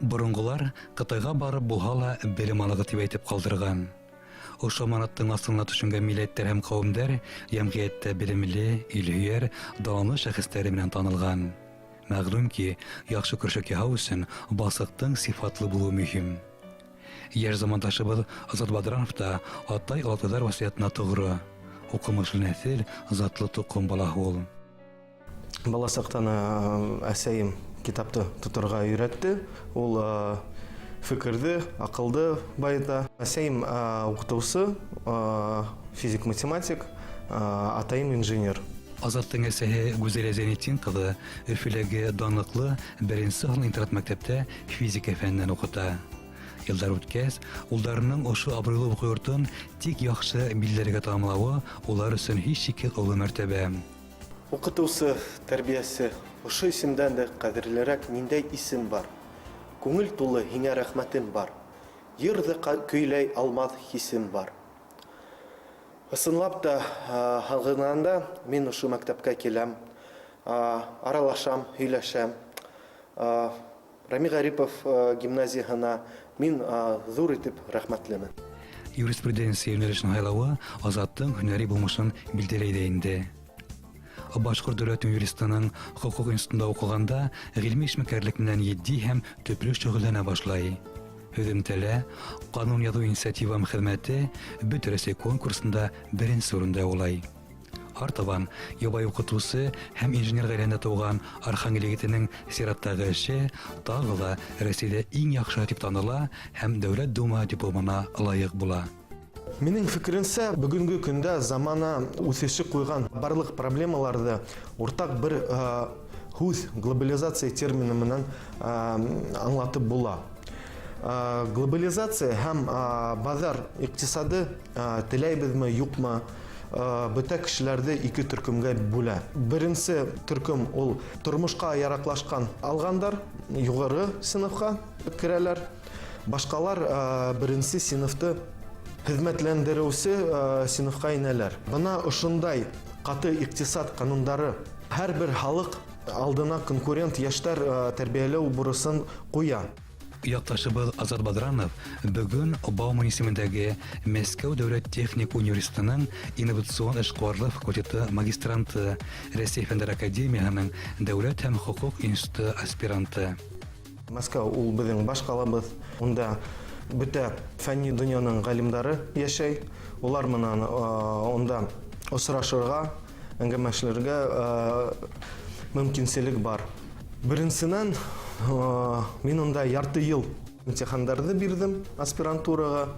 Боронғолар Ҡытайға барып булһа ла белем алығыҙ тип әйтеп ҡалдырған. Ошо аманаттың асылына төшөнгән милләттәр һәм ҡәүемдәр йәмғиәттә белемле, илһөйәр, данлы шәхестәре менән танылған. Мәгълүм ки, яхшы көршәк яһау өсөн балсыҡтың сифатлы булыуы мөһим. Йәш замандашыбыҙ Азат Бадранов та атай-олатайҙар васыятына тоғро. Уҡымышлы нәҫел, затлы тоҡом балаһы ул. Бала саҡтан әсәйем китапты тоторға өйрәтте. Ул фекерҙе, аҡылды байыта. Әсәйем уҡытыусы, физик-математик, атайым инженер. Азаттың әсәһе Гүзәлия Зәйнетдин ҡыҙы Өфөләге данлыҡлы беренсе һанлы интернат-мәктәптә физика фәненнән уҡыта. Йылдар үткәс, улдарының ошо абруйлы уҡыу йортон тик яҡшы билдәләргә тамамлауы улар өсөн һичшикһеҙ оло мәртәбә. Укытыусы, тәрбиясе, ошо исемдән дә кадерлерәк ниндәй исем бар? Күңел тулы һиңә рәхмәтем бар. Йыр ҙа көйләй алмаҫ хисем бар. Ысынлап та, һағынғанда мин ошо мәктәпкә киләм, аралашам, һөйләшәм. Рами Гарипов гимназияһына мин ҙур итеп рәхмәтлемен. Юриспруденция юнәлешен һайлауы Азаттың һөнәри булмышын билдәләй дә инде. Башкорт дәүләт университетының хокук институтында уҡығанда ғилми эшмәкәрлек менән етди һәм төплө шөгыльләнә башлай. Һөҙөмтәлә Ҡанун яҙыу инициативам хеҙмәте Бөтә Рәсәй конкурсында беренсе урынды яулай. Артабан ябай укытучы һәм инженер гаиләһендә туган Архангел егетенең сираттагы эше тагы да Рәсәйдә иң яхшы дип таныла һәм Дәүләт Дума дипломына лаек була. Минең фекеремсә, бөгөнгө көндә замана үҫеше ҡуйған барлыҡ проблемаларҙы уртаҡ бер һүҙ глобализация термины менән аңлатып була. Глобализация һәм баҙар иҡтисады теләйбеҙме, юҡмы, бөтә кешеләрҙе ике төркөмгә бүлә. Беренсе төркөм ул тормошҡа яраҡлашҡан алғандар, юғары синыфҡа керәләр. Башҡалар беренсе синыфты хеҙмәтләндереүсе синыфҡа инәләр. Бына ошондай ҡаты иҡтисад ҡанундары һәр бер халыҡ алдына конкурент йәштәр тәрбиәләү бурысын ҡуя. Якташыбыз Азат Бадранов бөгөн Бауман исемендәге Мәскәү дәүләт техник университетының инновацион эшҡыуарлыҡ факультеты магистранты, Рәсәй Фәндәр академияһының Дәүләт һәм хоҡуҡ институты аспиранты. Мәскәү ул беҙҙең баш ҡалабыҙ. Унда бөтә фәнни донъяның ғалимдары йәшәй. Улар менән унда осрашырға, әңгәмәшләргә мөмкинселек бар. Беренсенән, мин унда ярты йыл имтихандарҙы бирҙем аспирантураға.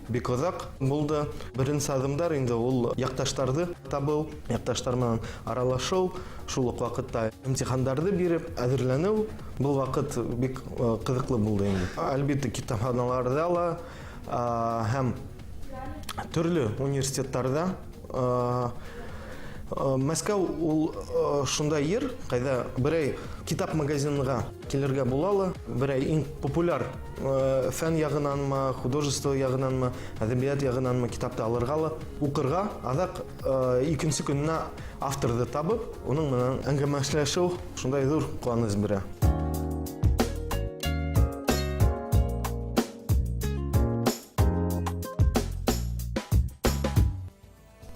Бик оҙаҡ булды. Беренсе аҙымдар инде ул яҡташтарҙы табыу, яҡташтар менән аралашыу, шул уҡ ваҡытта имтихандарҙы биреп әҙерләнеү. Был ваҡыт бик ҡыҙыҡлы булды инде. Әлбиттә, китапханаларҙа ла һәм төрлө университеттарҙа. Мәскәү ул шундай ер, ҡайҙа берәй китап магазинға килергә була ла, берәй иң популяр фән яғынанмы, художество яғынанмы, әҙәбиәт яғынанмы китапты алырға ла, уҡырға, аҙаҡ икенсе көнөнә авторҙы табып, уның менән әңгәмәшләшеү шундай ҙур ҡыуаныс бирә.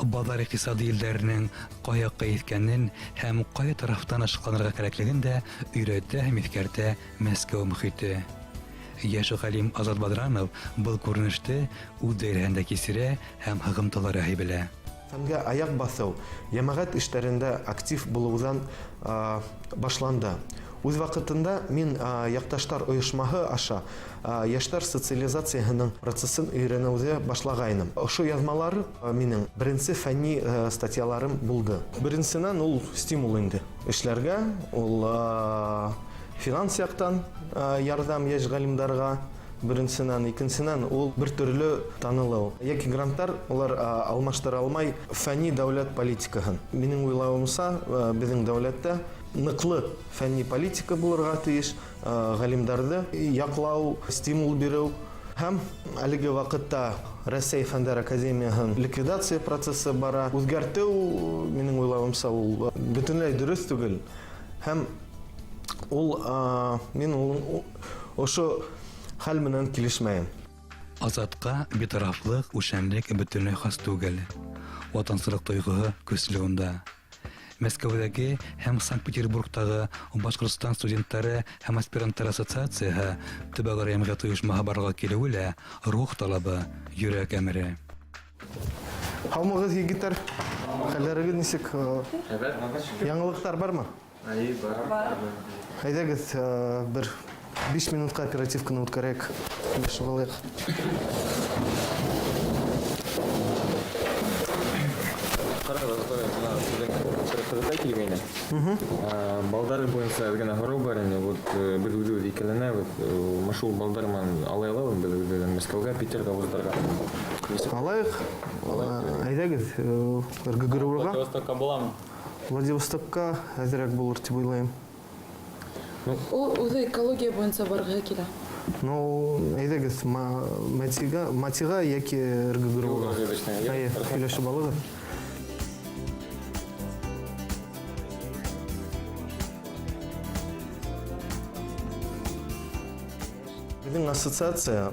Баҙар икътисады елдәренең ҡай яҡҡа иҫкәнен һәм ҡай тарафтан ышыҡланырға кәрәклеген дә өйрәтә һәм иҫкәртә Мәскәү мөхите. Йәш галим Азат Бадранов был күренеште үҙ даирәһендә кисерә һәм һығымталар яһый белә. Фәнгә аяҡ баҫыу йәмәғәт эштәрендә актив булыуҙан башланды. Үҙ ваҡытында мин Яҡташтар ойошмаһы аша йәштәр социализацияһының процессын өйрәнеүҙе башлағайным. Ошо яҙмалар минең беренсе фәнни статьяларым булды. Беренсенән, ул стимул инде эшләргә, ул финанс яҡтан ярҙам йәш ғалимдарға, беренсенән, икенсенән, ул бер төрлө танылыу. Йәки гранттар улар алмаштыра алмай фәнни дәүләт политикаһын. Минең уйлауымса, беҙҙең дәүләттә ныҡлы фәнни политика булырға тейеш, ғалимдарҙы яҡлау, стимул биреү. Һәм әлеге ваҡытта Рәсәй Фәндәр академияһын ликвидация процессы бара. Үҙгәртеү, минең уйлауымса, ул бөтөнләй дөрөҫ түгел. Һәм ул мин ул Ошо хәл менән килешмәйем. Азатҡа битарафлыҡ, үшәнлек бөтөнләй хас түгел. Ватансылыҡ тойғоһо көслө унда. Мәскәүҙәге һәм Санкт-Петербургтағы Башҡортостан студенттары һәм аспиранттар ассоциацияһы төбәк-ара йәмғиәт ойошмаһы барлыҡҡа килеүе лә рух талабы, йөрәк әмере. Һаумыһығыҙ, егеттәр! Хәлдәрегеҙ нисек? Яңылыҡтар бармы? Әй, бар. Әйҙәгеҙ, бер 5 минутҡа оперативканы үткәрәйек. Һөйләшеп алайыҡ. Ҡарағыҙ, бына беҙҙең бер ҡыҙыҡай килгәйне. Балдар буйынса әҙ генә һорау бар ине. Вот беҙ үҙебеҙ икеләнәбеҙ. Шул балдар менән алай алабыҙ беҙ үҙебеҙҙең Мәскәүгә, Питергә вуздарга. Нисек? Алайыҡ. Әйҙәгеҙ, РГГРУ-ға. Владивостокка буламы? Владивостокка әҙерәк булыр тип уйлайым. Ул үҙе экология буйынса барғыһы килә. Ну, әйҙәгеҙ, МАТИға йәки РГГРУ-ға. Әйе, һөйләшеп алығыҙ. Беҙҙең ассоциация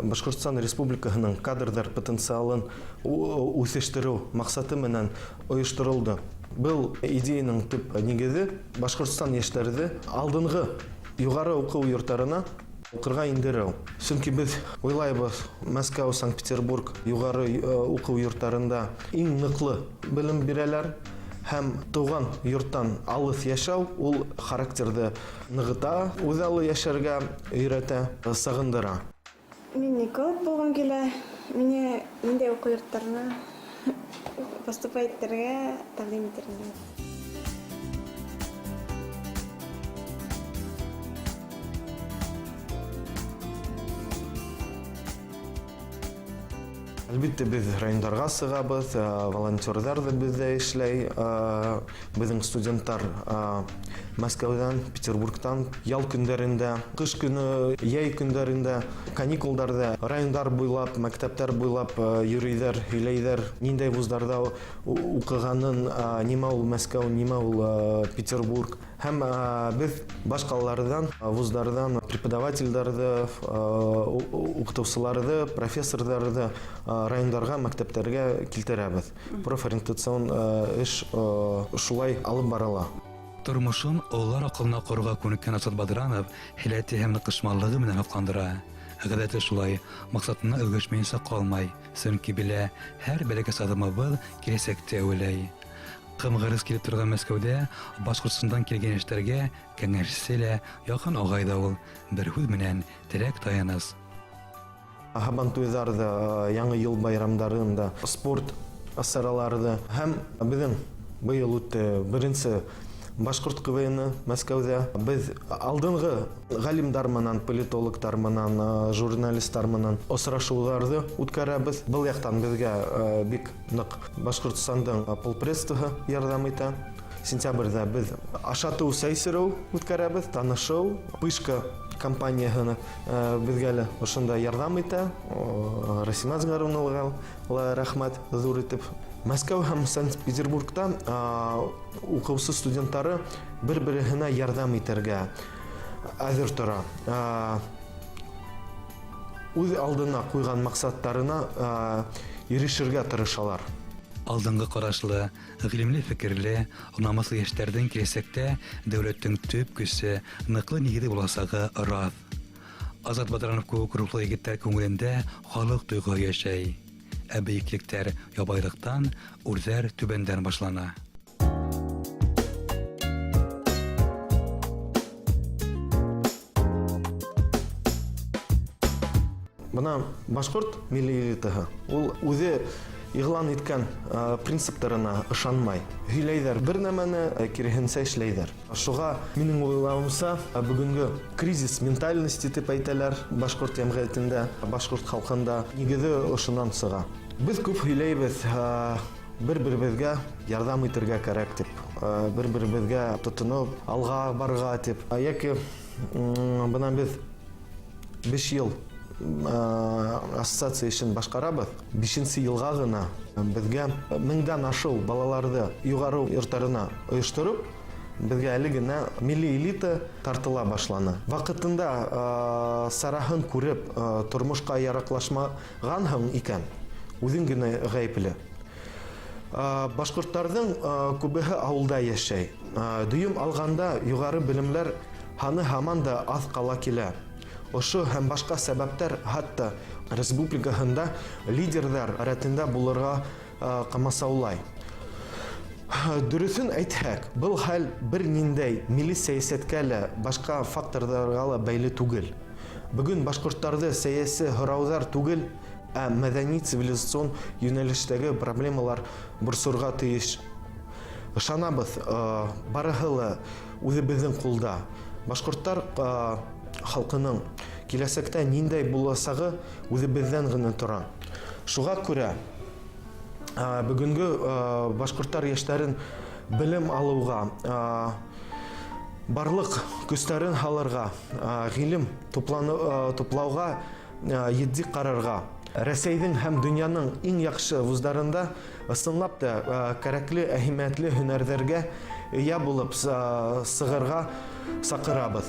Башҡортостан Республикаһының кадрҙар потенциалын үҫештереү маҡсаты менән ойошторолдо. Был идеяның төп нигеҙе Башҡортостан йәштәрҙе алдынғы юғары уҡыу йорттарына уҡырға индереү. Сөнки беҙ уйлайбыҙ, Мәскәү, Санкт-Петербург юғары уҡыу йорттарында иң ныҡлы белем бирәләр һәм тыуған йорттан алыҫ йәшәү ул характерҙы нығыта, үҙаллы йәшәргә өйрәтә, сағындыра. Мин эколог булғым килә. Мине ниндәй уҡыу йорттарына поступать итергә тәҡдим итер инем. Әлбиттә, беҙ райондарға сығабыҙ, волонтерҙар ҙа беҙҙә эшләй, беҙҙең студенттар Мәскәүҙән, Петербургтан ял көндәрендә, ҡыш көнө, йәй көндәрендә, каникулдарҙа райондар буйлап, мәктәптәр буйлап йөрөйҙәр, һөйләйҙәр, ниндәй вуздарҙа уҡығанын, нимә ул Мәскәү, нимә ул Петербург. Һәм беҙ баш ҡалаларҙан, вуздарҙан преподавателдәрҙе, уҡытыусыларҙы, профессорҙарҙы райондарға, мәктәптәргә килтерәбеҙ. Профориентацион эш шулай алып барыла. Тормошон ололар аҡылына ҡорорға күнеккән Азат Бадранов һәләте һәм ныҡышмаллығы менән һоҡландыра. Ғәҙәте шулай, маҡсатына өлгәшмәйенсә ҡалмай, сөнки белә, һәр бәләкәс аҙымыбыҙ киләсәкте әүәләй. Ҡымғырыз килеп торған Мәскәүҙә Башҡортостандан килгән йәштәргә кәңәшсе лә, яҡын ағай ҙа ул, бер һүҙ менән терәк таяныс. Һабантуйҙарҙа, яңы йыл байрамдарында, спорт сараларҙа һәм беҙҙең быйыл үтте беренсе башҡорт КВН Мәскәүҙә. Беҙ алдынғы ғалимдар менән, политологтар менән, журналисттар менән осрашыуҙарҙы үткәрәбеҙ. Был яҡтан беҙгә бик ныҡ Башҡортостандың полпредствоһы ярҙам итә. Сентябрҙә беҙ ашатыу, сәй эсереү үткәрәбеҙ, танышыу, Пышка компанияһына беҙгә лә ошонда ярҙам итә. Расима Асғаровнаға ла рәхмәт ҙур итеп. Мәскәү һәм Санкт-Петербургта уҡыусы студенттары бер-береһенә ярҙам итергә әҙер тора. Үҙ алдына ҡуйған маҡсаттарына ирешергә тырышалар. Алдынғы ҡарашлы, ғилемле фекерле, намыҫлы йәштәрҙең киләсәктә дәүләттең төп көсө, ныҡлы нигеҙе буласағы раҫ. Азат Бадранов кеүек рухлы егеттәр күңелендә халыҡ тойғоһо йәшәй. Ә бейеклектәр ябайлыҡтан, үрҙәр түбәндән башлана. Бына башҡорт милли элитаһы ул үҙе иғлан иткән принциптарына ышанмай. Һөйләйҙәр бер нәмәне, киреһенсә эшләйҙәр. Шуға минең уйлауымса, бөгөнгө кризис ментальности тип әйтәләр башҡорт йәмғиәтендә, башҡорт халҡында нигеҙе ошонан сыға. Беҙ күп һөйләйбеҙ, бер-беребеҙгә ярҙам итергә кәрәк тип, бер-беребеҙгә тотоноп алға барырға тип. Йәки, бынан беҙ 5 йыл ассоциация эшен башҡарабыҙ. 5-нсе йылға ғына беҙгә меңдән ашыу балаларҙы юғары йорттарына ойоштороп, Беҙгә әле генә милли элита тартыла башланы. Ваҡытында сараһын күреп, тормошҡа яраҡлашмағанһың икән, үҙең генә ғәйепле. Башҡорттарҙың күбеһе ауылда йәшәй. Дөйөм алғанда, юғары белемләр һаны һаман да аҙ ҡала килә. Ошо һәм башҡа сәбәптәр хатта республикаһында лидерҙар рәтендә булырға ҡамасаулай. Дөрөҫөн әйтһәк, был хәл бер ниндәй милли сәйәсәткә лә, башҡа факторҙарға ла бәйле түгел. Бөгөн башҡорттарҙы сәйәси һорауҙар түгел, ә мәҙәни цивилизацион йүнәлештәге проблемалар борсорға тейеш. Ышанабыҙ, барыһы ла үҙебеҙҙең ҡулда. Башҡорттар халҡының киләсәктә ниндәй буласағы үҙебеҙҙән генә тора. Шуға күрә бөгөнгө башҡорттар йәштәрен белем алыуға, барлыҡ көстәрен һалырға, ғилем туплауға етди ҡарарға, Рәсәйҙең һәм донъяның иң яҡшы вуздарында ысынлап та кәрәкле, әһәмиәтле һөнәрҙәргә эйә булып сығырға саҡырабыҙ.